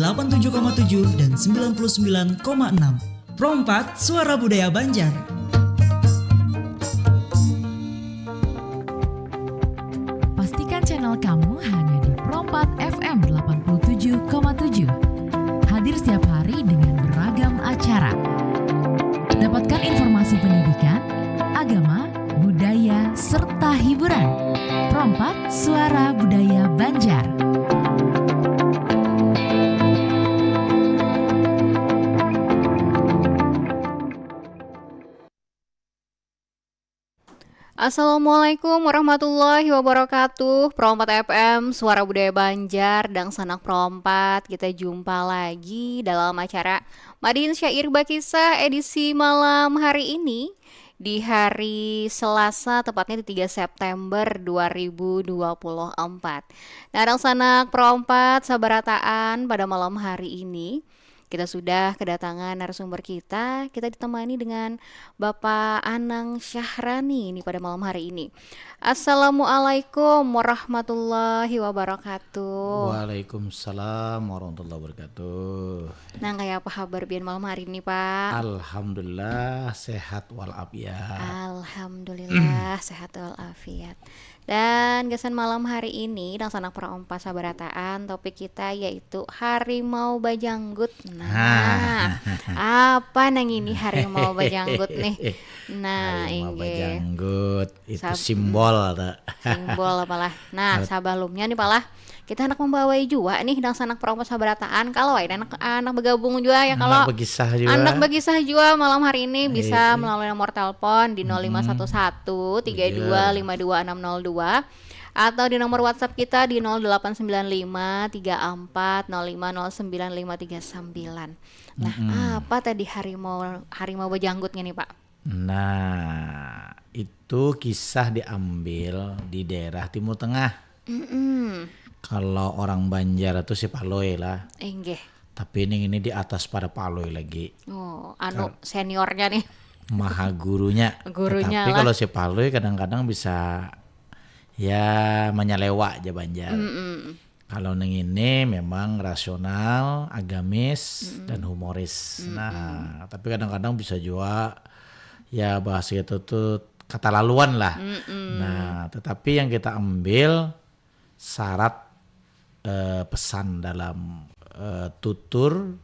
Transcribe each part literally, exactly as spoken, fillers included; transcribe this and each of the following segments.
delapan tujuh koma tujuh dan sembilan puluh sembilan koma enam. Pro empat, Suara Budaya Banjar. Pastikan channel kamu hanya di Pro empat F M delapan puluh tujuh koma tujuh. Hadir setiap hari dengan beragam acara. Dapatkan informasi pendidikan, agama, budaya, serta hiburan. Pro empat, Suara Budaya Banjar. Assalamualaikum warahmatullahi wabarakatuh. Pro empat F M, Suara Budaya Banjar, dangsanak Pro empat. Kita jumpa lagi dalam acara Madin Syair Bakisah edisi malam hari ini, di hari Selasa, tepatnya di tiga September dua ribu dua puluh empat. Nah, dangsanak Pro empat sabarataan, pada malam hari ini kita sudah kedatangan narasumber kita. Kita ditemani dengan Bapak Anang Syahrani ini pada malam hari ini. Assalamualaikum warahmatullahi wabarakatuh. Waalaikumsalam warahmatullahi wabarakatuh. Nang, kaya apa habar pian malam hari ini, Pak? Alhamdulillah, sehat walafiat. Alhamdulillah, sehat walafiat. Dan gasan malam hari ini, dangsanak Pro empat sabarataan, topik kita yaitu harimau bajanggut. Nah, apa nang ini harimau bajanggut nih? Nah, harimau inggih. Bajanggut itu sab- simbol, tak? Simbol apalah. Nah, sebelumnya nih, palah, kita handak membawai jua nih, dangsanak Pro empat sabarataan. Kalau ada anak, anak bergabung juga ya, kalau anak berkisah juga, anak berkisah juga malam hari ini bisa melalui nomor telepon di nol lima satu satu tiga dua lima dua enam nol dua atau di nomor WhatsApp kita di nol delapan sembilan lima tiga empat nol lima nol sembilan lima tiga sembilan. Nah, apa tadi harimau, harimau bajanggut ngini, Pak? Nah, itu kisah diambil di daerah Timur Tengah. Mm-mm. Kalau orang Banjar itu si Palui lah. Inggih. Tapi ini, ini di atas pada Palui lagi. Oh, anu, kar- seniornya nih. Maha gurunya. Gurunya. Tapi lah, kalau si Palui kadang-kadang bisa, ya, menyelewa aja Banjar. Mm-mm. Kalau nang ini memang rasional, agamis, dan humoris. Mm-mm. Nah, tapi kadang-kadang bisa juga, ya, bahasa itu tuh katalaluan lah. Mm-mm. Nah, tetapi yang kita ambil syarat, eh, pesan dalam, eh, tutur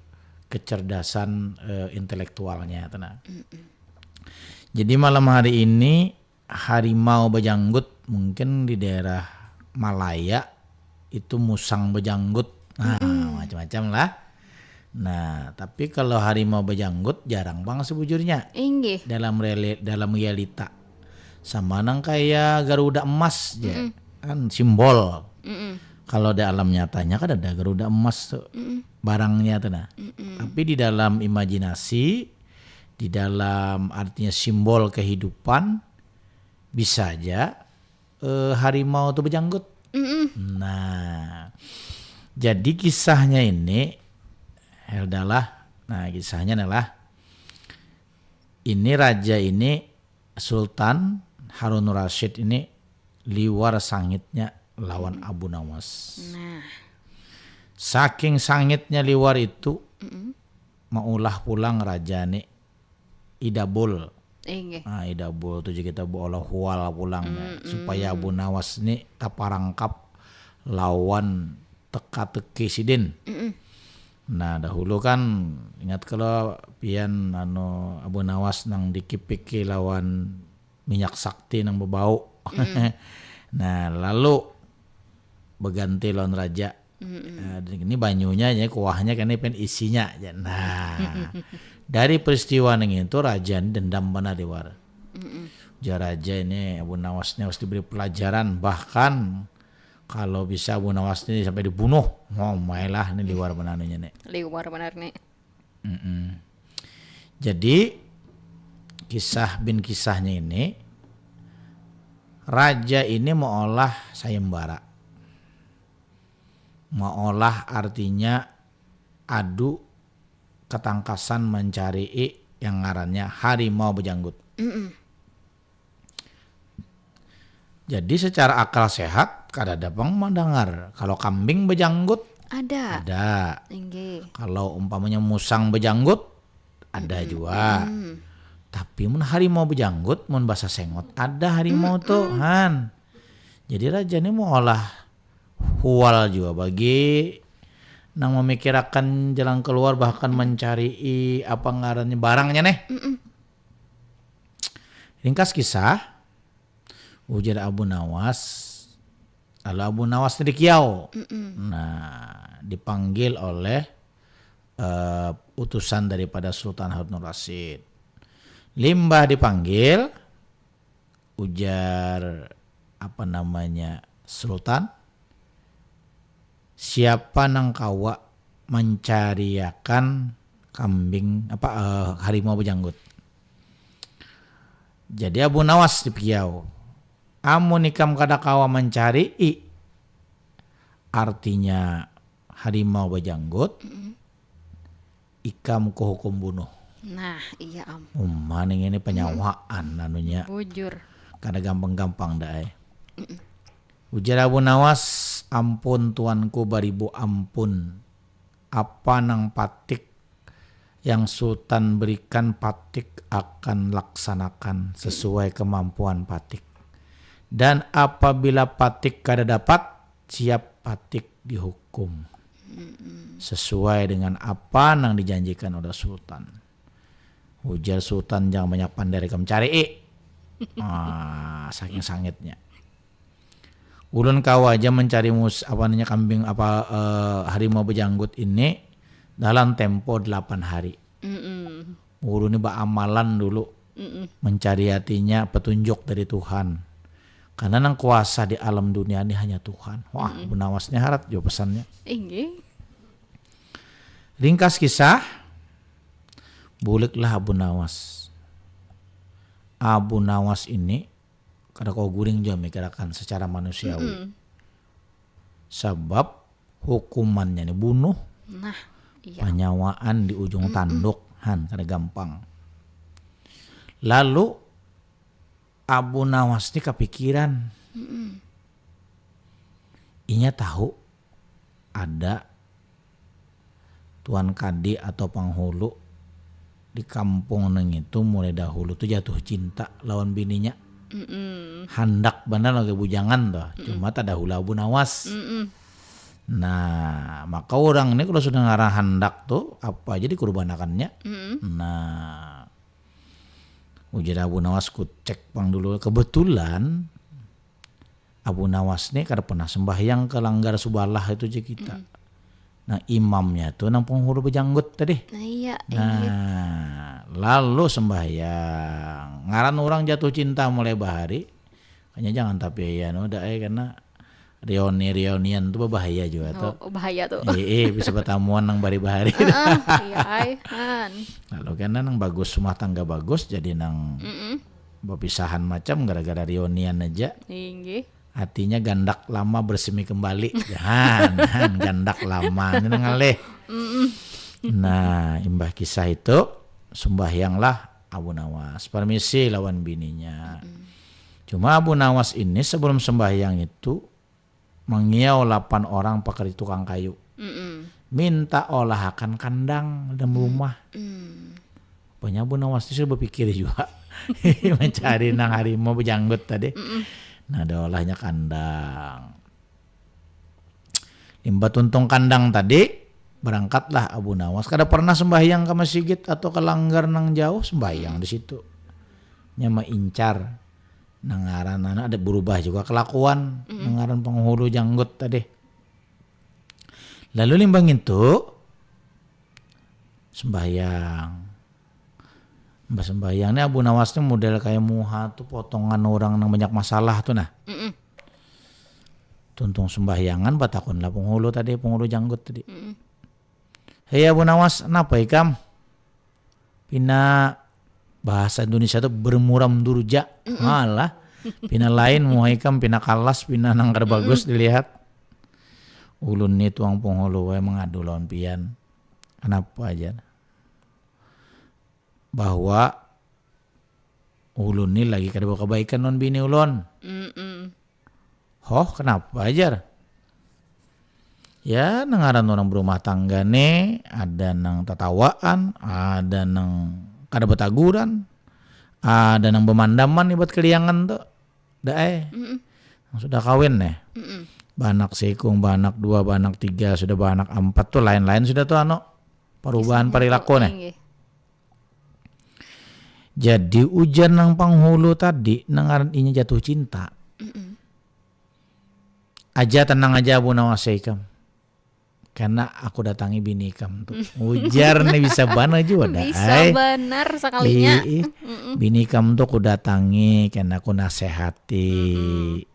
kecerdasan, eh, intelektualnya itu, nah. Mm-mm. Jadi malam hari ini harimau bajanggut, mungkin di daerah Malaya itu musang bajanggut. Nah, mm-mm, macam-macam lah. Nah, tapi kalau harimau bajanggut jarang bang sebujurnya. Inggih. Dalam reli-, dalam realita. Sama nang kaya garuda emas je. Mm-mm. Kan simbol. Mm-mm. Kalau dalam nyatanya kan ada garuda emas tuh. Mm-mm. Barangnya tuh, nah. Mm-mm. Tapi di dalam imajinasi, di dalam artinya simbol kehidupan, bisa aja, eh, harimau tuh bajanggut. Mm-mm. Nah, jadi kisahnya ini, Helda lah, nah, kisahnya adalah ini raja ini, Sultan Harun Rashid ini liwar sangitnya lawan Abu Nawas. Nah. Saking sangitnya liwar itu, mm-mm, maulah pulang raja ni idabul. Inggih. Nah, idabul tu juga kita baolah hual pulang, ya. Mm-mm. Supaya Abu Nawas ni taparangkap lawan teka-teki sidin. Mm-mm. Nah, dahulu kan, ingat kalau pian, anu, Abu Nawas nang dikipiki lawan minyak sakti nang bebau. Mm-mm. Nah, lalu beganti lawan raja. Mm-mm. Nah, ini banyunya, ya, kuahnya, kena pen isinya aja. Nah, dari peristiwa nang itu raja ini dendam banar liwar. Mm-mm. Jar raja ini Abu Nawas ini harus diberi pelajaran, bahkan kalau bisa Abu Nawas ini sampai dibunuh. Oh, mailah ini liwar banar nih. Liwar banar nih. Mm-mm. Jadi, kisah bin kisahnya ini, raja ini meolah sayembara. Meolah artinya adu ketangkasan mencari yang ngarannya harimau bejanggut. Mm-mm. Jadi secara akal sehat, kadada pang mandangar kalau kambing bejanggut. Ada. Ada. Inggih. Kalau umpamanya musang bejanggut, ada juga. Tapi mun harimau bejanggut, mun bahasa Sengot, ada harimau tuh, han. Jadi raja ni mau olah hual juga bagi nang memikirakan jalan keluar, bahkan mencari apa ngarannya barangnya nih. Ringkas kisah, ujar Abu Nawas. Lalu Abu Nawas ni dikiau. Nah, dipanggil oleh eh, utusan daripada Sultan Harun Rasid. Limbah dipanggil, ujar apa namanya Sultan, siapa nang kawa mencariakan kambing apa eh, harimau bejanggut. Jadi Abu Nawas dipiau, amun ikam kada kawa mencari, artinya harimau bejanggut, ikam kuhukum bunuh. Nah, iya am. Uma ning ini penyawaan anunya. Bujur. Kada gampang-gampang dah ai. Ujar Abu Nawas, ampun tuanku baribu ampun. Apa nang patik yang Sultan berikan patik akan laksanakan sesuai kemampuan patik. Dan apabila patik kada dapat, siap patik dihukum sesuai dengan apa nang dijanjikan oleh Sultan. Ujar Sultan, jangan banyak pander, ikam cari i. Ah, saking sangitnya. Ulun kawa aja mencari mus apa namanya kambing apa eh, harimau bejanggut ini dalam tempo delapan hari. Mm-mm. Ulun ini beramalan dulu Mm-mm. mencari hatinya petunjuk dari Tuhan. Karena nang kuasa di alam dunia ini hanya Tuhan. Wah, Abu Nawas ini harat jua pesannya. Inggih. Ringkas kisah, buliklah Abu Nawas. Abu Nawas ini kada kau guring jua mikirakan secara manusiawi. Mm-mm. Sabab hukumannya ni bunuh, Nah, iya. Penyawaan di ujung tanduk, han, kada gampang. Lalu Abu Nawas ni kapikiran. Mm-mm. Inya tahu ada tuan kadi atau penghulu di kampung nang itu mulai dahulu tuh jatuh cinta lawan bininya. Mm-mm. Handak banar lagi bujangan tuh, cuma tadahulu Abu Nawas. Mm-mm. Nah, maka orang ini kalau sudah ngaran handak tuh apa aja dikurbanakannya. Mm-mm. Nah, ujar Abu Nawas, kucek pang dulu. Kebetulan Abu Nawas nih kada pernah sembahyang ke langgar subalah itu aja kita. Nah, imamnya tuh nang penghulu bejanggut tadi. Nah, iya, inggih. Nah, lalu sembahyang. Ngaran orang jatuh cinta mulai bahari. Kayaknya jangan tapi ya anu dah eh karena reuni reunian tuh berbahaya juga tuh. Oh, bahaya tuh. Eh, eh, bisa bertamuan nang bari bahari. Ah, iya, ai. Han. Lalu karena nang bagus rumah tangga bagus jadi nang Mm-mm. berpisahan macam gara-gara reunian aja. Inggih. Artinya gandak lama bersemi kembali. Han, han, gandak lama ini nang ngalih. Mm-mm. Nah, imbah kisah itu sembahyanglah Abu Nawas. Permisi lawan bininya. Cuma Abu Nawas ini sebelum sembahyang itu mengiau lapan orang pekerja tukang kayu. Mm-mm. Minta olahakan kandang dan rumah. Mm. Rupanya Abu Nawas itu sudah berpikir juga mencari nang harimau bejanggut tadi. Nah, ada olahnya kandang. Limbah tuntung kandang tadi, berangkatlah Abu Nawas. Kada pernah sembahyang ke masjid atau ke langgar nang jauh, sembahyang di situ. Nya maincar nang ngaran anak ada berubah juga kelakuan nang ngaran penghulu janggut tadi. Lalu limbah ngintu sembahyang. Mbah sembahyang ni Abu Nawas ni model kayak muha tu potongan orang nang banyak masalah tu nah. Mm-mm. Tuntung sembahyangan batakunlah penghulu tadi, penghulu janggut tadi. Mm-mm. "Hei Abu Nawas, napa ikam? Pina bahasa Indonesia tu bermuram durja. Malah pina lain muha ikam, pina kalas, pina nang kada bagus dilihat. Ulun ni tuang penghulu wae mengadu lawan pian. Kenapa aja?" Bahwa ulun ni lagi kada berkebaikan lawan bini ulun. Mm-mm. Hoh, kenapa ajar? Ya, nang ngaran orang berumah tangga nih, ada nang tatawaan, ada nang kada bataguran, ada nang bemandaman ibat keliangan tuh. Dah eh. Mm-mm. Yang sudah kawin nih. Mm-mm. Banak sikung, banak dua, banak tiga, sudah banak empat tuh lain-lain sudah tuh anu. Perubahan perilaku nih. Inggih. Jadi ujar nang penghulu tadi, nang ngaran inya jatuh cinta. Mm-mm. Aja tenang aja Abu Nawas ya ikam. Karena aku datangi bini ikam tuh. Ujar nih bisa banar juga dah. Bisa banar sekalinya. Ii, bini ikam tuh aku datangi karena aku nasehati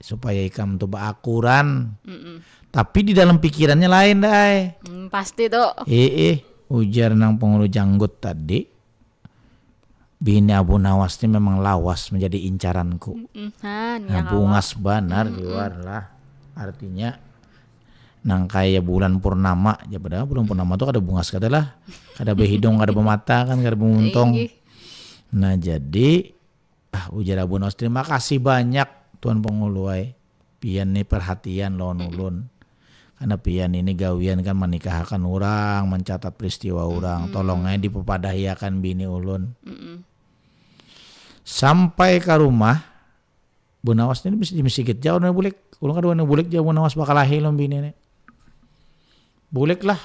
supaya ikam tuh baakuran. Mm-mm. Tapi di dalam pikirannya lain dah. Hmm, pasti tuh. Ii, ujar nang penghulu janggut tadi. Bini Abu Nawas ini memang lawas menjadi incaranku. Nah, bungas banar di luar lah. Artinya nang kaya bulan purnama aja, padahal bulan purnama tuh kada bungas kada lah, kada behidung, kada bemata kan, kada bemuntung. Nah jadi ah, ujar Abu Nawas, terima kasih banyak Tuan Pengulu ai. Pian ni perhatian lawan ulun. Karena pian ini gawian kan manikahakan urang, mancatat peristiwa urang. Tolong ai dipepadahiakan bini ulun. Sampai ka rumah, Bu Nawas ni mesti di mesigit ja ulun bulik. Ulun kada wani bulik ja Bu Nawas bakalahi lawan bini ni. Bulik lah.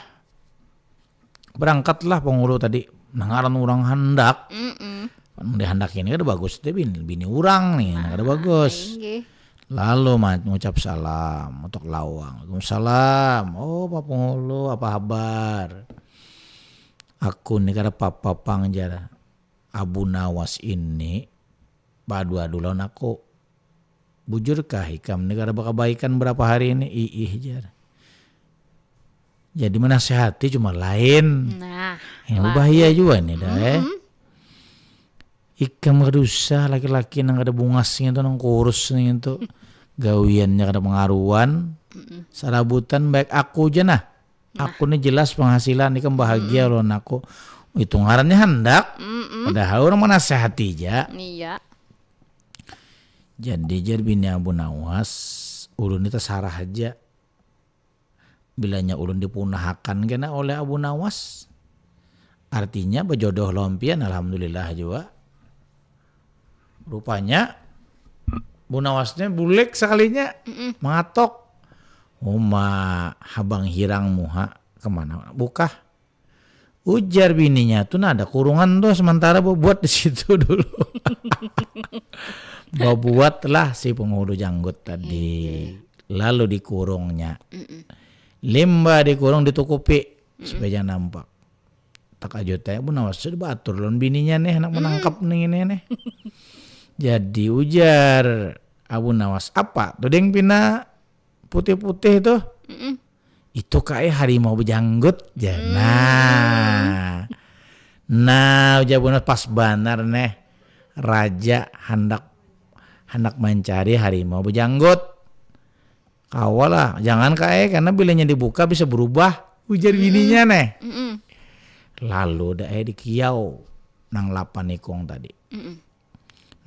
Berangkatlah pengulu tadi. Nah, ngaran urang handak. Mun dihandaki ni kada bagus teh bini, bini urang ni, nah kada bagus. Lalu ma- ngucap salam untuk lawang. Waalaikumsalam. Oh, Pak Pengulu, apa habar? Aku ni kada papa pang jar. Abu Nawas ini baadu-adu lawan aku. Bujurkah ikam ni kada bakabaikan berapa hari ini? Iih jar. Jadi menasehati cuma lain. Nah, ini bahaya juga nih dah eh. Ikam kada usah laki-laki nang kada bungas ngintu, nang kurus ngintu. Gawiannya kada pengaruan. Sarabutan baik aku aja nah. Aku ni jelas penghasilan, ikam bahagia lawan aku. Itu ngarannya handak. Padahal orang menasehati aja. Iya. Jadi jar bini Abu Nawas, ulun ni tasarah aja. Bilanya ulun dipunahakan kena oleh Abu Nawas. Artinya bejodoh lawan pian, alhamdulillah jua. Rupanya Bu Nawasnya bulik sekalinya, mangatok. Uma habang hirang muha, kemana bukah? Ujar bininya tuh, nah ada kurungan tuh sementara buat di situ dulu. Babuatlah si penghulu janggut tadi. Lalu dikurungnya. Limba dikurung ditukupi supaya jangan nampak. Takajut aja Bu Nawas sudah baatur lawan bininya nih, handak menangkap nih ini nih. Jadi ujar Abu Nawas, apa tuh deng pina putih-putih tuh? Itu kayak harimau bejanggut ya. Nah. Nah, ujar Bu Nawas, pas banar nih. Raja handak handak mencari harimau bejanggut. Kawa lah, jangan kae, karena bilanya dibuka bisa berubah, ujar bininya neh. Lalu dah eh dikiau nang lapan ikung tadi.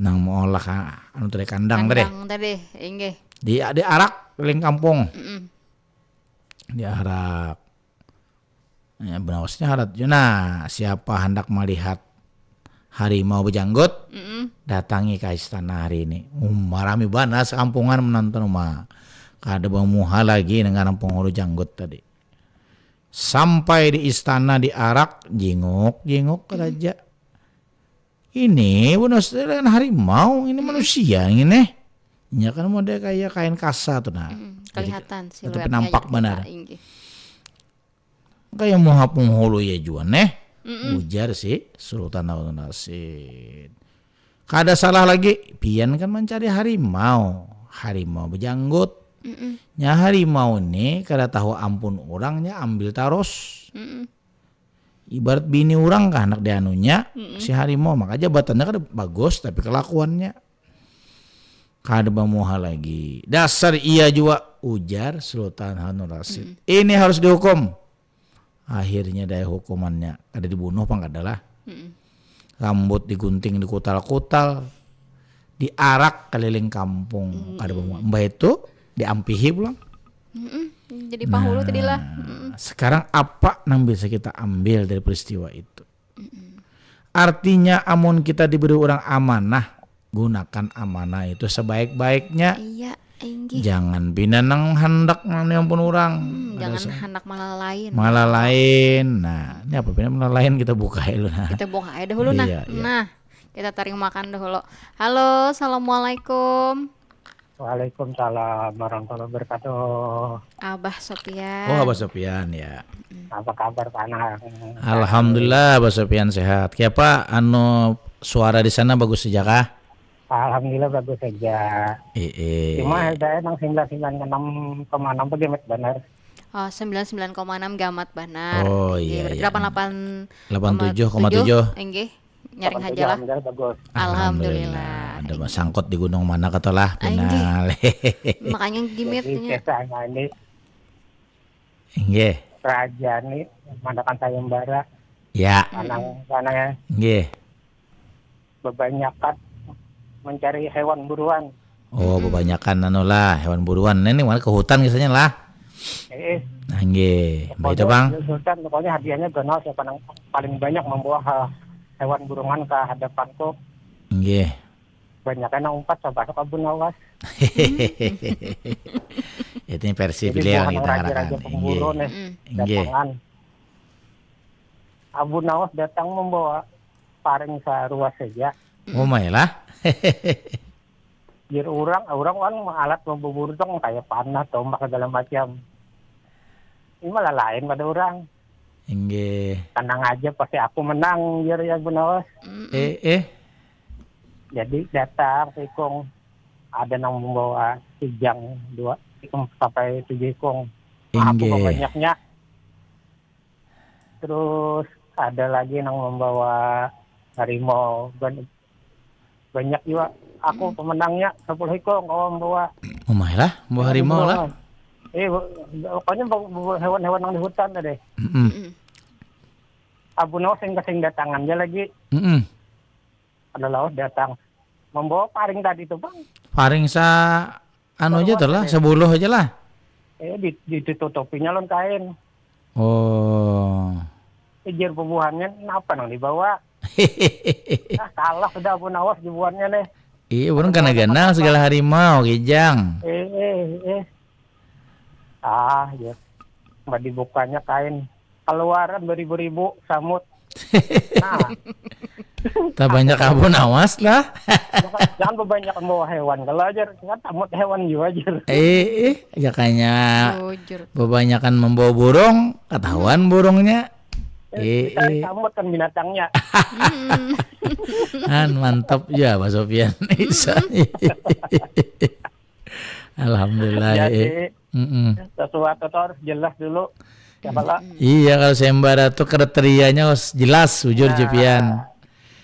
Nang meolah ah, anu tadi, kandang tadi. Kandang tadi, inggih. Di, di arak keliling kampung. Di arak. Ya, benawasnya harat jua. Nah, siapa hendak melihat harimau bejanggut, datangi ke istana hari ini. Uma rami banar sekampungan menonton uma. Kada bamuha lagi dengan penghulu janggut tadi. Sampai di istana diarak, jinguk-jinguk raja. Ini benar lain harimau, ini manusia ini. Nya kan model kayak kain kasa tuh nah. Kelihatan siluetnya. Tapi nampak benar. Kayak muha penghulu ya jua neh, ujar si Sultan Harun Rasid. Kada salah lagi, pian kan mencari harimau, harimau bejanggut. Nya harimau ni kada tahu ampun urangnya ambil tarus. Ibarat bini urang kah anak dianunya si harimau, maka jabatannya kada bagus tapi kelakuannya kada bamuha lagi. Dasar iya jua, ujar Sultan Harun Rasid. Ini harus dihukum. Akhirnya daya hukumannya kada dibunuh pang kada lah. Rambut digunting dikutal-kutal, diarak keliling kampung kada bamuha. Mbah itu diampihi pulang. Jadi pahulu tadi lah. Nah, sekarang apa nang bisa kita ambil dari peristiwa itu? Artinya, amun kita diberi orang amanah, gunakan amanah itu sebaik-baiknya. Iya, inggih. Jangan pina nang handak nang ampun orang. Hmm, Ada jangan sa- handak malalain. Malalain. Nah, ini apa pina malalain, kita buka dulu nah. Kita buka aja dahulu nah. Iya, iya. Nah, kita tarik makan dahulu. Halo, assalamualaikum. Waalaikumsalam warahmatullahi wabarakatuh. Abah Sopian. Oh, Abah Sopian ya. Apa kabar Pak Anang? Alhamdulillah, Abah Sopian sehat. Kiapa, anu, suara di sana bagus saja kah? Alhamdulillah bagus saja. Eh, eh. Cuma saya nang sembilan sembilan enam koma enam tuh gemet benar. Oh, sembilan sembilan koma enam gamat banar. Oh, Inggih, iya, berarti iya. delapan delapan Delapan tujuh koma tujuh. Inggih, nyaring aja lah. Alhamdulillah bagus. Alhamdulillah. Ada sangkut di gunung mana kata lah Ah, inggih. final. Makanya Jadi gimitnya. Kisahnya ini Inggih. Raja nih mandakan sayembara Ya, Anang sana ya inggih. Bebanyakan mencari hewan buruan. Oh, bebanyakan anu lah, hewan buruan. Nah, ini mana ke hutan kisahnya lah. Eh, Nah, inggih. Baik, Bang. Sultan pokoknya hadiahnya ganal siapa yang paling banyak membawa he- hewan burungan ke hadapanku. Inggih. Banyak yang umpat sama masuk Abu Nawas. Itu versi Jadi pilihan buah kita raja-raja harapkan. Inggih. pemburu nih Inggih. datangan. Abu Nawas datang membawa paring saruas saja. Oh, mai lah. Jadi orang, orang kan alat memburu tuh kayak panah, tombak segala macam. Ini malah lain pada orang. Inggih. Tenang aja pasti aku menang, jadi Abu Nawas. Eh, eh. Jadi datang seikung ada yang membawa kijang dua ikung sampai tujuh ikung. Aku Inggih. Banyaknya. Terus ada lagi yang membawa harimau. Ban- banyak juga. Aku pemenangnya sepuluh ikung kalau membawa. Oh, mai lah, bawa harimau lah. Eh, bu- pokoknya bu- bu- hewan-hewan yang di hutan tadi. Mm-mm. Mm-mm. Abu Nawas yang kesing datangannya lagi. Mm-mm. Ada lawas datang membawa paring tadi tuh bang. Paring sa anu aja tuh lah, sebuluh aja lah. Eh di ditutupinya lon kain. Oh. Ijar bubuhannya kenapa nang dibawa? Ah, salah sudah Abu Nawas dibuannya nih. Iya, orang kena ganal segala harimau, kijang. Eh eh eh. Ah ya. Mbak dibukanya kain. Keluaran beribu-ribu samut. Nah, Tak banyak Abu Nawas lah. jangan, jangan kebanyakan bawa hewan. Kalau aja kan samut hewan juga aja. Eh, eh, jakanya Bujur. Bebanyakan membawa burung, ketahuan burungnya. Eh, Dicari eh. Samut kan binatangnya. Han, mantap ya Mas Sofian. Bisa. Alhamdulillah. Jadi Eh. Mm-mm. sesuatu tuh harus jelas dulu. Ya kalau Iya, kalau sayembara tuh kriterianya harus jelas, jujur Jepian.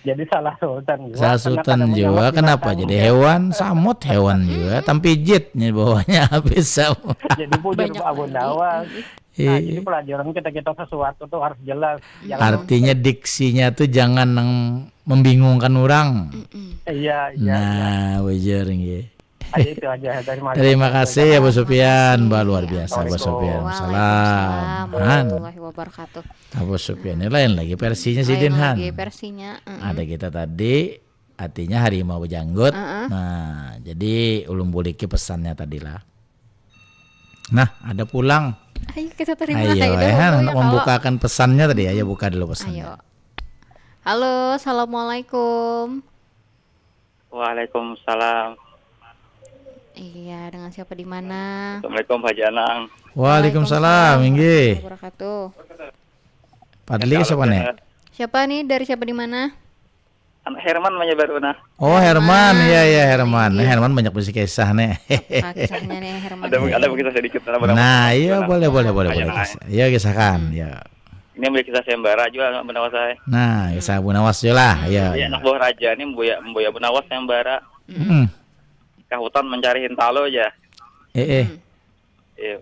Jadi salah sultan juga. Salah Karena sultan kadang juga, menyamar kenapa binatang. Jadi hewan, samut hewan juga, tampijit nih bawahnya habis samut. Jadi bujur Banyak Abu lagi. Nawas. Inggih. Nah, Eh, jadi pelajaran kita kita sesuatu tuh harus jelas. Jangan Artinya diksinya tuh jangan nang membingungkan orang. Mm-mm. Iya iya. iya. Nah, wajar nggih. Aja itu aja dari Mas. Terima kasih ya Bu Sofian, Mbak luar Iya. biasa Bu Sofian. Waalaikumsalam Salam. Han. Warahmatullahi wabarakatuh. Nah, Bu Sofian ini lain lagi versinya Lain sidin Han. Lagi versinya. Mm-mm. Ada kita tadi artinya harimau bejanggut. Heeh. Nah, jadi ulun buliki pesannya tadi lah. Nah, ada pulang. Ayo kita terima Ayo, aja eh, Han, dulu untuk ya, kalau- membukakan pesannya tadi, ayo buka dulu pesannya. Ayo. Halo, assalamualaikum. Waalaikumsalam. Iya, dengan siapa di mana? Assalamualaikum Haji Anang. Waalaikumsalam, inggih. Wabarakatuh. Padli siapa nih? Siapa nih, dari siapa di mana? Anak Herman namanya baru nah. Oh, Herman, iya iya Herman. Inggih. Herman banyak bisi kisah nih. Apa kisahnya nih Herman? Ada ada kisah sedikit lah. Nah, iya boleh boleh boleh boleh. Kisah. Iya kisahkan, ya. Ini ambil kisah sayembara juga anak Abu Nawas saya. Nah, kisah Abu Nawas juga lah, ya. Jadi anak buah raja ini Mbuya Mbuya Abu Nawas sayembara. Mm-mm. Ke hutan mencari hintalo aja. Eh, eh. Iya.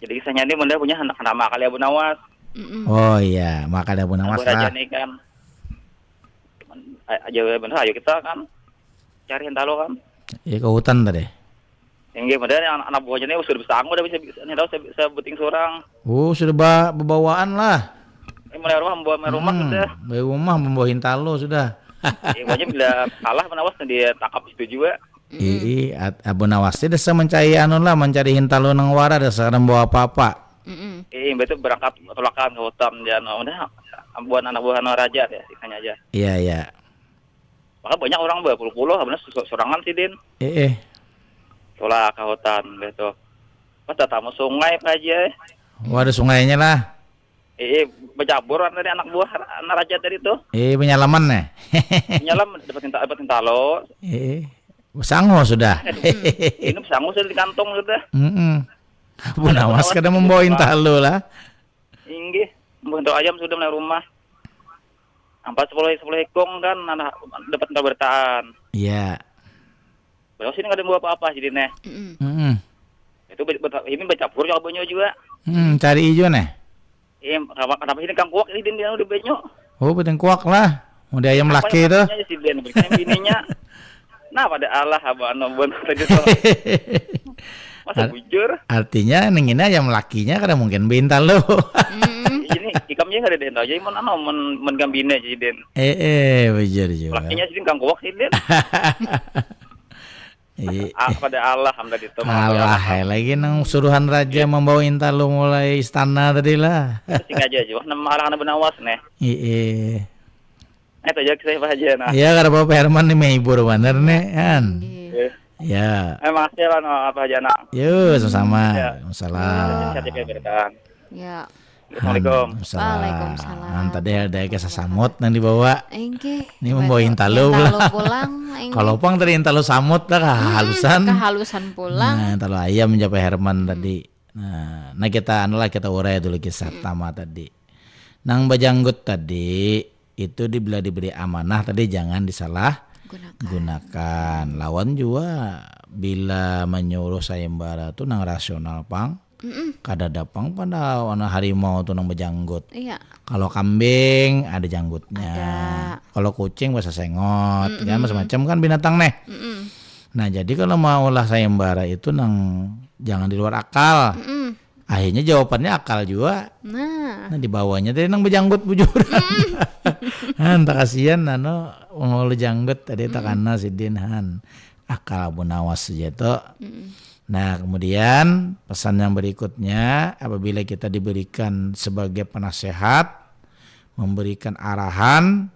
Jadi kisahnya ini benda punya anak nama kali Abu Nawas. Mm-mm. Oh iya, makanya Abu Nawas Abu Raja lah. Ini kan. A- Aja bener ayo kita kan cari hintalo kan. Iya ke hutan tadi. Inggih, padahal anak, anak buahnya ini sudah besangu, dah bisa, bisa, nih, tahu, saya, saya buting seorang. Oh, sudah ba- bebawaan lah. Ini mulai rumah, membawa rumah Hmm, sudah. Dari rumah membawa hintalo sudah. Iya, pokoknya bila kalah, menawas, ditangkap situ juga. Ii, at- Abu Nawas teh dasar mencari anu lah, mencari hintalo nang wara, dasar kada membawa apa-apa. Mm-mm. Iya, betul, berangkat tulakan ke hutan, dia, anu, udah, buat anak buah, anu, raja, ya, sisanya aja. Iya, iya. Maka banyak orang berpuluh-puluh, benar, su- sorangan sidin. Eh, eh. Tulak ke hutan, betul. Pas datang ke sungai, Pak Haji, eh. Wah, ada sungainya lah. Iya, bercampur tadi anak buah, anak raja tadi tuh. Eh, penyalaman nih. Nyelam, dapat tinta, dapat tintalo. Eh, sangu sudah. Ini sangu sudah di kantong sudah. Mm-mm. Abu Nawas kada membawa hintalo lah. Inggih, membawa hintalo ayam sudah mulai rumah. Empat sepuluh, sepuluh ekong kan, anak dapat hintalo bertaan. Iya. Belum sini kada bawa apa-apa jadi nih. Mm-mm. Mm-mm. Itu be- be- ini bercampur juga banyu juga. Hmm, cari ijo nih. Iya, kenapa, kenapa ini kangkuak ini, dia udah banyu? Oh, betengkuak lah. Mau di ayam laki tuh. Aja si Ben, berikan bininya. Nah, pada Allah, abah, anu, buat tadi tuh. Masa Ar- bujur? Artinya neng ini ayam lakinya kada mungkin bintalo. Mm-mm. Ini ikamnya kada ada aja, mun anu, mun mun gambine aja, Den. Eh, eh, bujur juga. Lakinya sih kangkuak sih, Den. Iya. Ah, pada Allah, alhamdulillah itu. Alah, eh, lagi nang suruhan raja membawa hintalo mulai istana tadi lah. Sengaja aja, wah, nama arah anak benawas nih. Iya. Eh, tajak saya Pak Haji, nah. Iya, kada apa-apa, Herman nih menghibur banar nih, kan. Iya. Ya. Eh, makasih lah, no, Pak Haji, nah. Yo, sama-sama. Ya. Salam. Siap, siap, berkah. Ya. Assalamualaikum. Salam. Waalaikumsalam. Nah, tadi ada ke sasamut nang dibawa. Enggih. Ini membawa hintalo Hintalo pulang. Pulang. Enggih. Kalau pang tadi hintalo samut dah, kehalusan. Kehalusan pulang. Nah, hintalo ayam japa Herman tadi. Nah, nah, kita anu lah, kita urai dulu kisah pertama tadi. Nang bajanggut tadi itu dibila diberi amanah tadi jangan disalah Gunakan. gunakan. Lawan jua bila menyuruh sayembara tu nang rasional pang. Mm-mm. Kada ada pang pada warna harimau tu nang bajanggut. Iya. Kalau kambing ada janggutnya. Ada. Kalau kucing bahasa sengot, kan macam-macam kan binatang nih. Mm-mm. Nah, jadi kalau mau lah sayembara itu nang jangan di luar akal. Mm-mm. Akhirnya jawabannya akal juga. Nah. Nah, dibawanya tadi nang bajanggut bujur. Nah, entah kasihan anu, ulu janggut tadi takana sidin han. Akal Abu Nawas saja tu. Mm-mm. Nah, kemudian pesan yang berikutnya, apabila kita diberikan sebagai penasehat, memberikan arahan,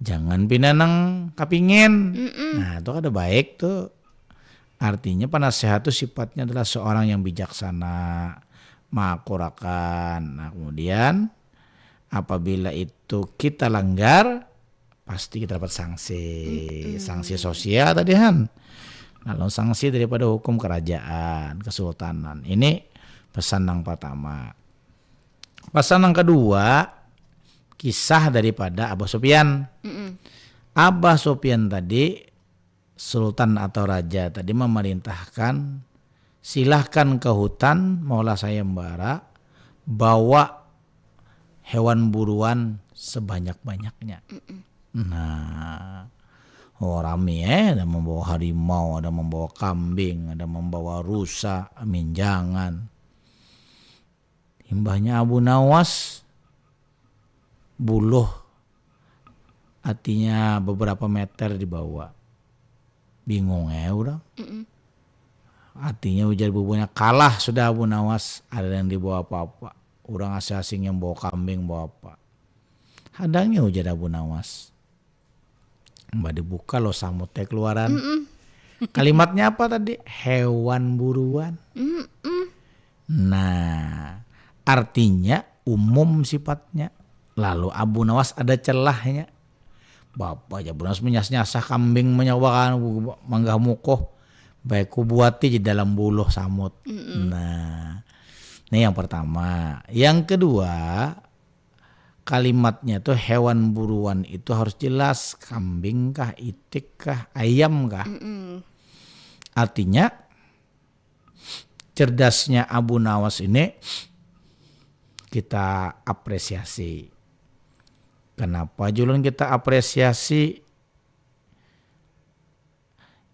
jangan pina nang kapingin. Mm-mm. Nah, itu kada baik tu. Artinya penasehat tu sifatnya adalah seorang yang bijaksana, mengakurakan. Nah, kemudian apabila itu kita langgar, pasti kita dapat sanksi. Sanksi sosial tadi han. Lalu sanksi daripada hukum kerajaan, kesultanan. Ini pesan yang pertama. Pesan yang kedua, kisah daripada Abah Sufyan. Mm-mm. Abah Sufyan tadi, sultan atau raja tadi memerintahkan, "Silahkan ke hutan, maulah sayembara, bawa hewan buruan sebanyak-banyaknya." Nah, oh, rami, eh, ada membawa harimau, ada membawa kambing, ada membawa rusa, minjangan. Imbahnya Abu Nawas buluh, artinya beberapa meter dibawa. Bingung, eh, urang. Mm-mm. Artinya ujar bubunya, kalah sudah Abu Nawas, ada yang dibawa apa-apa. Urang asing-asing yang bawa kambing, bawa apa. Hadangnya ujar Abu Nawas. Mbah dibuka lo samut teh keluaran. Mm-mm. Kalimatnya apa tadi? Hewan buruan. Mm-mm. Nah, artinya umum sifatnya. Lalu Abu Nawas ada celahnya. Bapak aja Abu Nawas menyas-nyasah kambing, menyawakan manggah mukoh. Baik ku buati di dalam buluh samut. Mm-mm. Nah, ini yang pertama. Yang kedua, kalimatnya tuh hewan buruan itu harus jelas, kambing kah, itik kah, ayam kah. Mm-mm. Artinya cerdasnya Abu Nawas ini kita apresiasi. Kenapa julun kita apresiasi?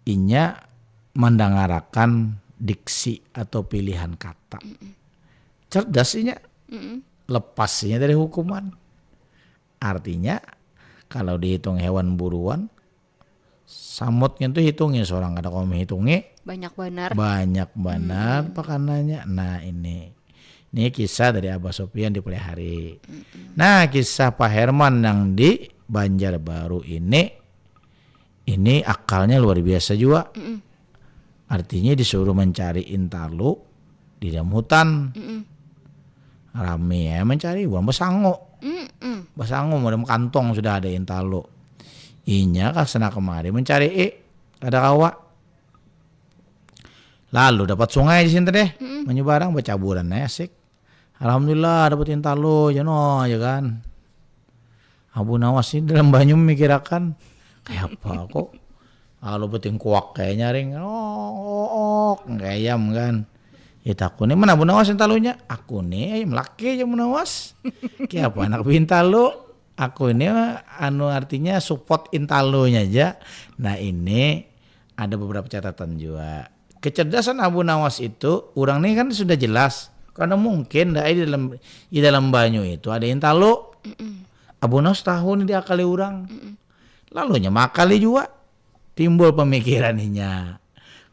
Inya mandangarakan diksi atau pilihan kata. Cerdas inya. Lepas inya dari hukuman. Artinya, kalau dihitung hewan buruan, samut ngintu hitungi, seorang kada kawa menghitungi. Banyak banar. Banyak banar pakanannya. Nah, ini. Ini kisah dari Abah Sopian di Pelihari. Nah, kisah Pak Herman yang di Banjarbaru ini, ini akalnya luar biasa juga. Artinya disuruh mencari intalu di dalam hutan. Rami ya mencari, bukan basangu. Basangu, model kantong sudah ada intalu. Inya ka sana kemari mencari, eh, kada kawa. Lalu dapat sungai di sini deh, menyubarang, bacaburan aja asik. Alhamdulillah dapat intalu, jano aja kan. Abu Nawas ini dalam banyu memikirakan, kayak apa kok? Lalu betingkuak kayak nyaring, oh, oh, oh, kayak ayam kan. Ya takuni, mana Abu Nawas intalunya? Aku nih ayam laki aja Abu Nawas. Kayak apa anak bintalu? Aku ini anu artinya support intalunya aja. Nah, ini ada beberapa catatan juga. Kecerdasan Abu Nawas itu, orang ini kan sudah jelas. Karena mungkin dah di dalam di dalam banyu itu ada intalu. Abu Nawas tahu nih diakali orang. Lalunya makali juga. Timbul pemikiran inya.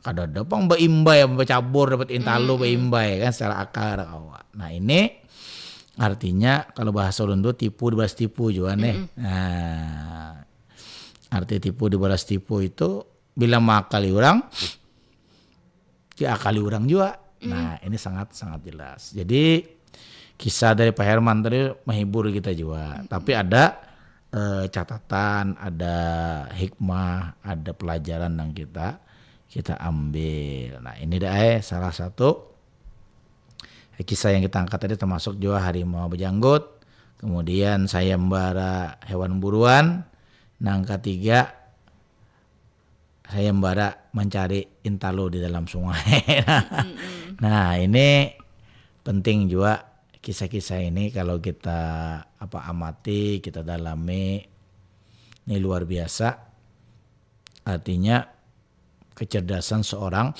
Kada ada pang baimbai, bacabur dapat intalu baimbai kan secara akal kada kawa. Nah, ini artinya kalau bahasa ulun tuh tipu dibalas tipu juga nih. Nah, arti tipu dibalas tipu itu bila maakali orang, diakali orang juga. Nah, ini sangat sangat jelas. Jadi kisah dari Pak Herman tadi menghibur kita juga. Tapi ada eh, catatan, ada hikmah, ada pelajaran yang kita kita ambil. Nah, ini dah eh, salah satu kisah yang kita angkat tadi termasuk juga harimau berjanggut, kemudian sayembara hewan buruan, nang ketiga sayembara mencari intalu di dalam sungai. Nah, ini penting juga kisah-kisah ini kalau kita apa amati, kita dalami, ini luar biasa. Artinya kecerdasan seorang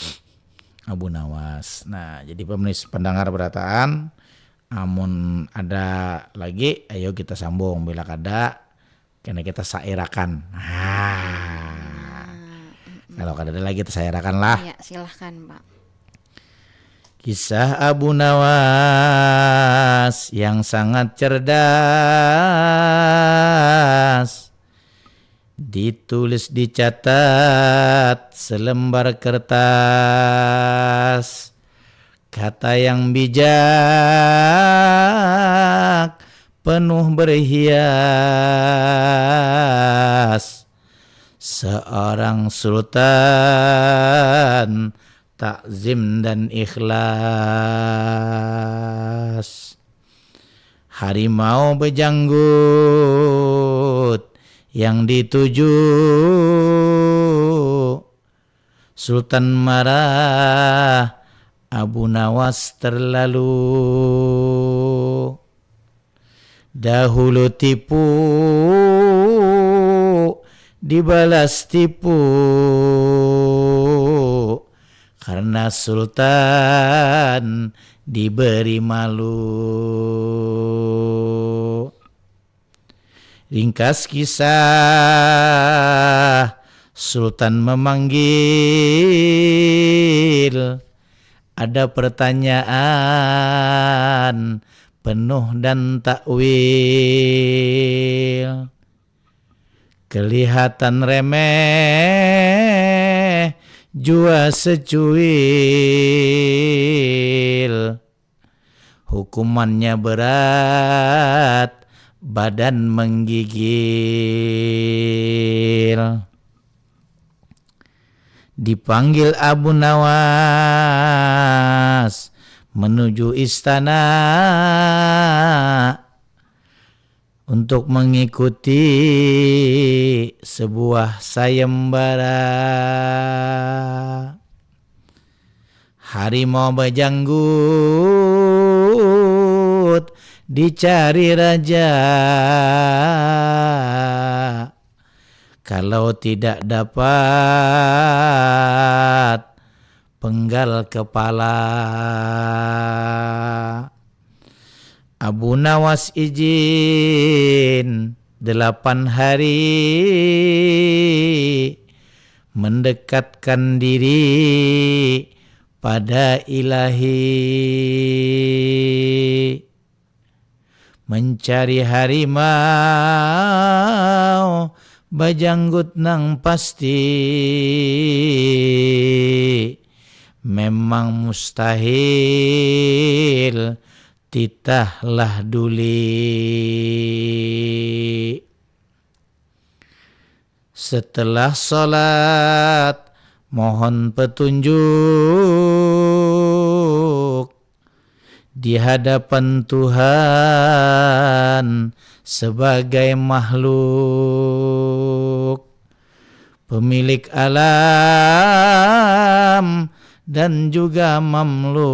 Abu Nawas. Nah, jadi pemirsa pendengar berataan, amun ada lagi, ayo kita sambung. Bila kada, kena kita sairakan. Nah, kalau kada ada lagi, kita sairakan lah. Ya, silahkan, Pak. Kisah Abu Nawas yang sangat cerdas. Ditulis dicatat selembar kertas. Kata yang bijak penuh berhias. Seorang sultan takzim dan ikhlas. Harimau bejanggut yang dituju. Sultan marah, Abu Nawas terlalu. Dahulu tipu dibalas tipu karena sultan diberi malu. Ringkas kisah, sultan memanggil. Ada pertanyaan penuh dan takwil. Kelihatan remeh jua secuil. Hukumannya berat, badan menggigil. Dipanggil Abu Nawas menuju istana untuk mengikuti sebuah sayembara. Harimau bajanggut dicari raja. Kalau tidak dapat, penggal kepala. Abu Nawas izin delapan hari mendekatkan diri pada Ilahi. Mencari harimau bajanggut nang pasti memang mustahil, titahlah duli. Setelah salat, mohon petunjuk di hadapan Tuhan sebagai makhluk, pemilik alam dan juga mamluk.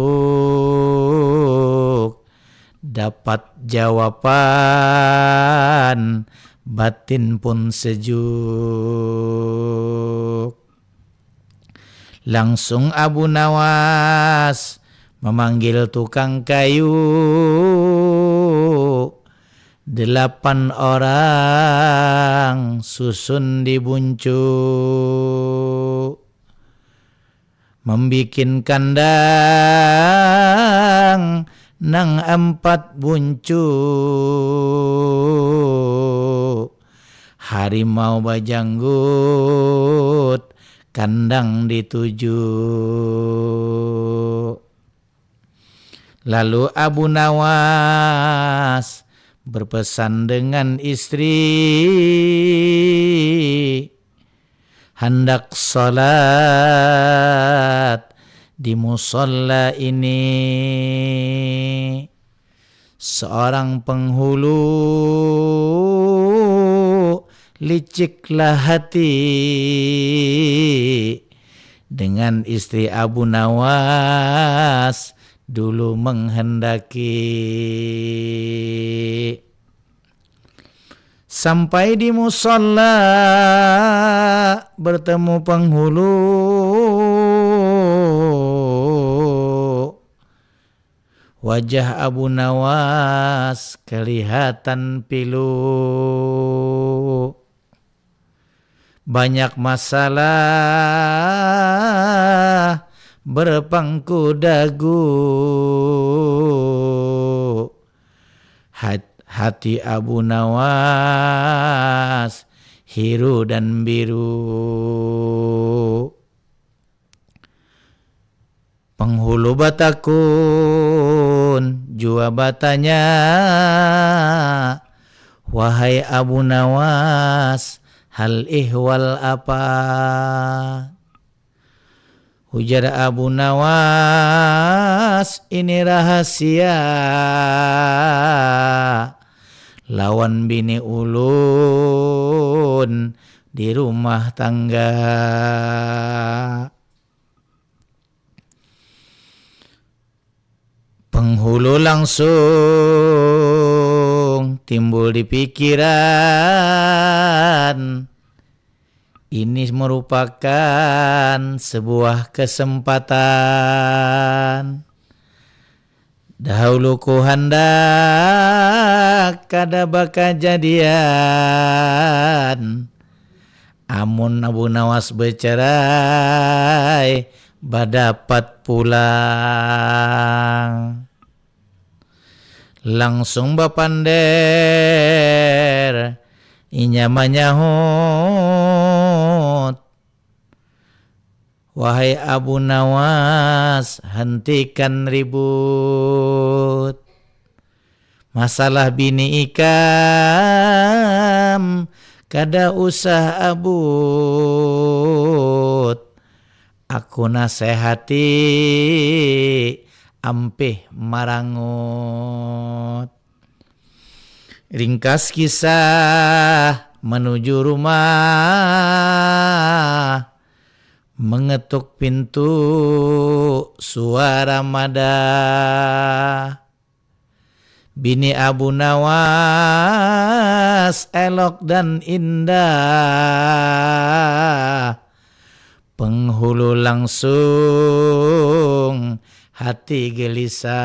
Dapat jawaban, batin pun sejuk. Langsung Abu Nawas memanggil tukang kayu. Delapan orang susun di buncu. Membikin kandang nang empat buncu. Harimau bajanggut, kandang dituju. Lalu Abu Nawas berpesan dengan istri, hendak salat di musalla ini. Seorang penghulu liciklah hati dengan istri Abu Nawas dulu menghendaki. Sampai di musalla bertemu penghulu. Wajah Abu Nawas kelihatan pilu. Banyak masalah berpangku dagu. Hat- hati Abu Nawas hiru dan biru. Penghulu batakun jua batanya, "Wahai Abu Nawas, hal ihwal apa?" Ujar Abu Nawas, "Ini rahasia lawan bini ulun di rumah tangga." Penghulu langsung timbul di pikiran, ini merupakan sebuah kesempatan. Dahulu ku handak kada bakajadian, amun Abu Nawas bercerai, badapat pulang. Langsung bapander, inya manyahut, "Wahai Abu Nawas, hentikan ribut. Masalah bini ikam kada usah abut. Aku nasehati, ampih marangut." Ringkas kisah, menuju rumah, mengetuk pintu, suara madah. Bini Abu Nawas elok dan indah. Penghulu langsung hati gelisah.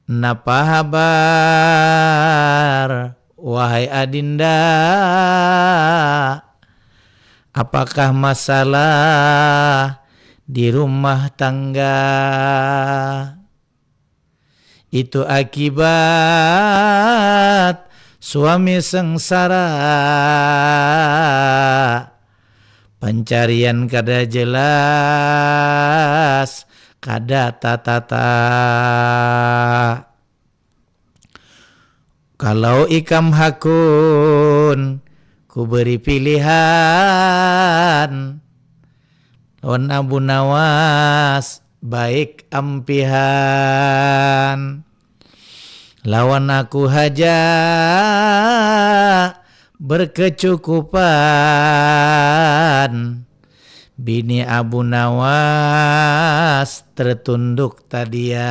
Napa habar, wahai adinda? Apakah masalah di rumah tangga? Itu akibat suami sengsara. Pancarian kada jelas, kada tatata. Kalau ikam hakun, ku beri pilihan. Lawan Abu Nawas, baik ampihan. Lawan aku haja berkecukupan. Bini Abu Nawas tertunduk tadiam.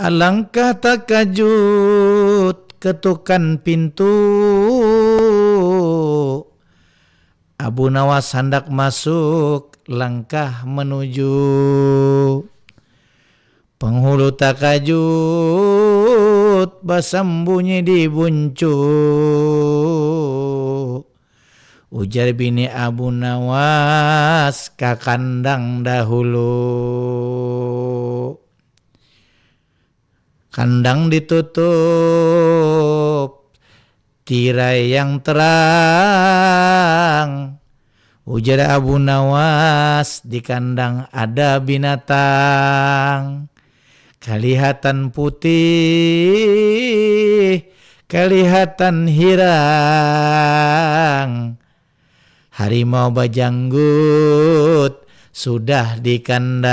Alangkah takajut ketukan pintu. Abu Nawas handak masuk, langkah menuju. Penghulu takajut basambunyi di buncu. Ujar bini Abu Nawas ka kandang dahulu. Kandang ditutup, tirai yang terang. Ujar Abu Nawas, di kandang ada binatang. Kalihatan putih, kalihatan hirang. Harimau bajanggut sudah di kandang.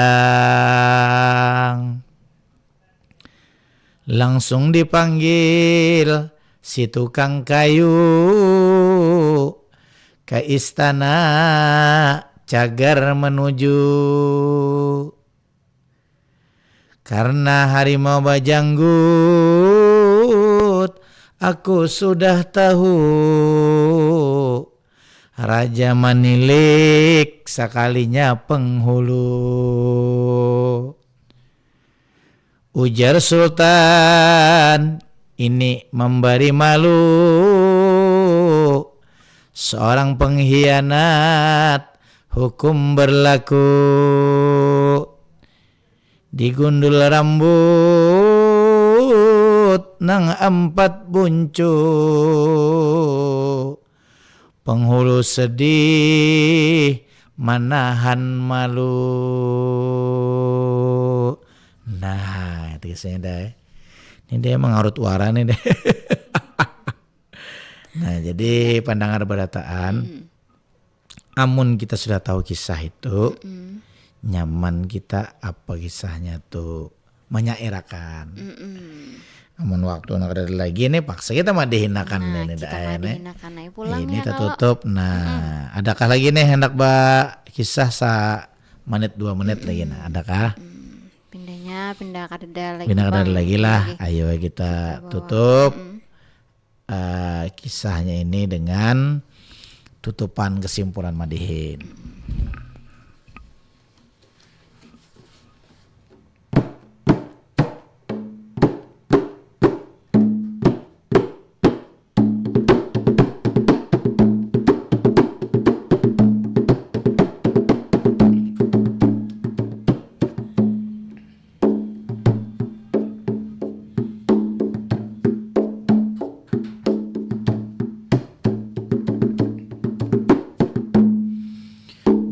Langsung dipanggil si tukang kayu ka istana cagar menuju. Karena harimau bajanggut, aku sudah tahu. Raja manilik sakalinya penghulu. Ujar Sultan, ini memberi malu. Seorang pengkhianat, hukum berlaku. Digundul rambut nang ampat buncu. Penghulu sedih manahan malu. Nah, itu kisahnya, Dai. Ini dia mengarut wara nih, Dai. Nah, jadi pandangar berataan, amun kita sudah tahu kisah itu, nyaman kita apa kisahnya tuh menyairakan. Amun waktu nak ada lagi nih, paksa kita madihinakan. Nah, ini kita madihinakan aja pulang. Ini ya, kita kalau tutup. Nah, adakah lagi nih hendak ba kisah sa menit dua menit lagi? Nah, adakah? Pindahnya pindah kadada lagi. Pindah kadada lagi lah. Ayo kita tutup. Eh, kisahnya ini dengan tutupan kesimpulan madihin.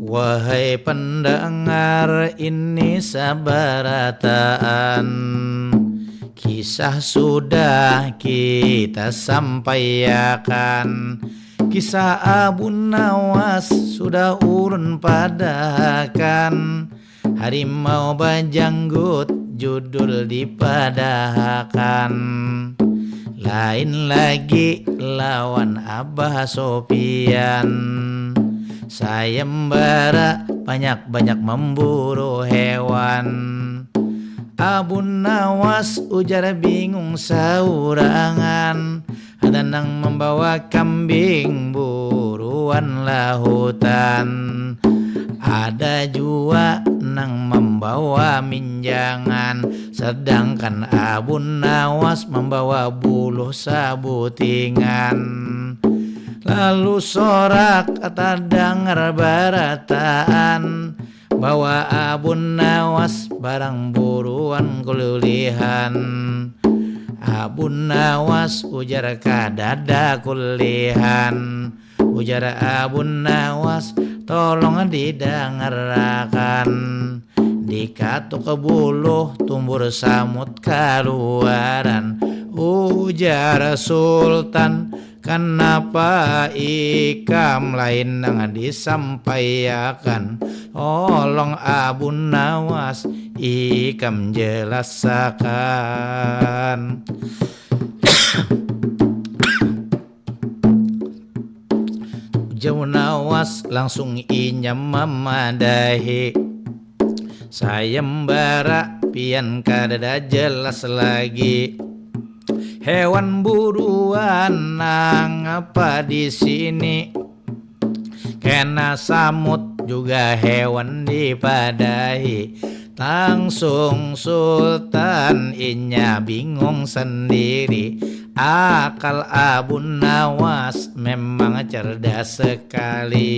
Wahai pendengar, ini sabarataan kisah sudah kita sampaiakan. Kisah Abu Nawas sudah urun padahakan. Harimau bajanggut judul dipadahakan. Lain lagi lawan Abah Sopian. Sayembara banyak-banyak memburu hewan. Abu Nawas ujar bingung saurangan. Ada nang membawa kambing buruan lahutan. Ada jua nang membawa minjangan, sedangkan Abu Nawas membawa buluh sabutingan. Lalu sorak tadangar barataan bahwa Abu Nawas barang buruan kulihan. Abu Nawas, ujar, kadada kulihan. Ujar Abu Nawas, tolong didangarakan. Dikatuk buluh tumbur samut kaluaran. Ujar Sultan, kanapa ikam lain nang disampaiakan? Tolong Abu Nawas ikam jelasakan. Ujar Nawas langsung inya mamadahi, sayembara pian kadada jelas lagi. Hewan buruan nangapa di sini? Kena samut juga hewan dipadahi. Langsung Sultan inya bingung sendiri. Akal Abu Nawas memang cerdas sekali.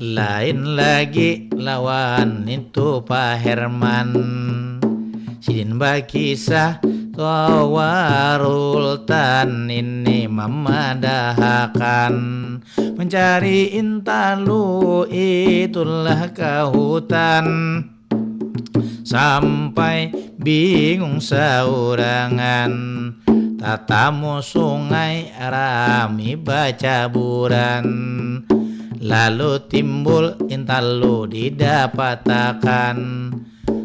Lain lagi lawan itu Pak Herman. Sidin bakisah, Towarultan ini mamadahakan, mencari intalu itulah ke hutan. Sampai bingung saurangan, tatamu sungai rami bacaburan. Lalu timbul intalu didapatakan,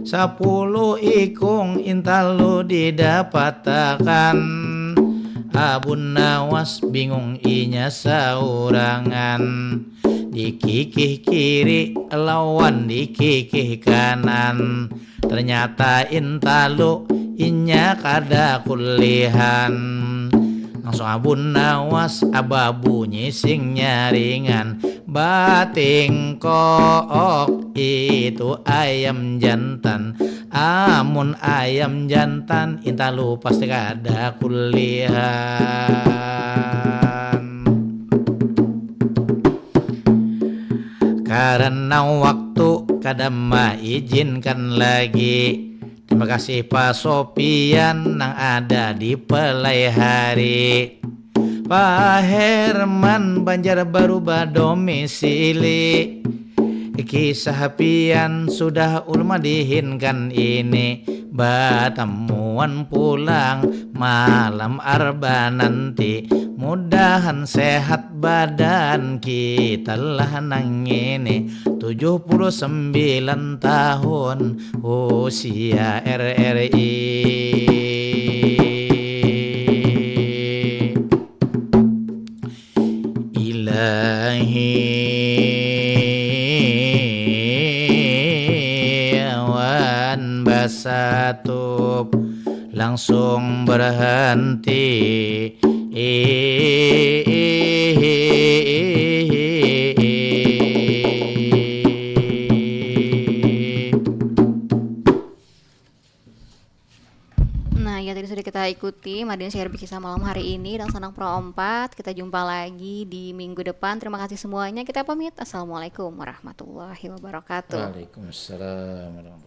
sapuluh ikung intalu didapatakan. Abu Nawas bingung inya saurangan, dikikih kiri lawan dikikih kanan. Ternyata intalu inya kada kulihan. Langsung Abu Nawas babunyi sing nyaringan, batingkook itu ayam jantan. Amun ayam jantan, intalu pasti kada kulihan. Karena waktu kada maizinkan lagi. Terima kasih Pak Sopian nang ada di Pelai Hari. Pak Herman Banjarbaru badomisili. Kisah pian sudah ulun madihinkan ini. Batamuan pulang malam Arba nanti. Mudahan sehat badan kita lah nang ini. Tujuh puluh sembilan tahun usia R R I. Ilahi awan basatup langsung berhenti. Nah, ya tadi sudah kita ikuti Madin Syair Berkisah malam hari ini dan Sanang Pro empat. Kita jumpa lagi di minggu depan. Terima kasih semuanya. Kita pamit. Assalamualaikum warahmatullahi wabarakatuh. Waalaikumsalam warahmatullahi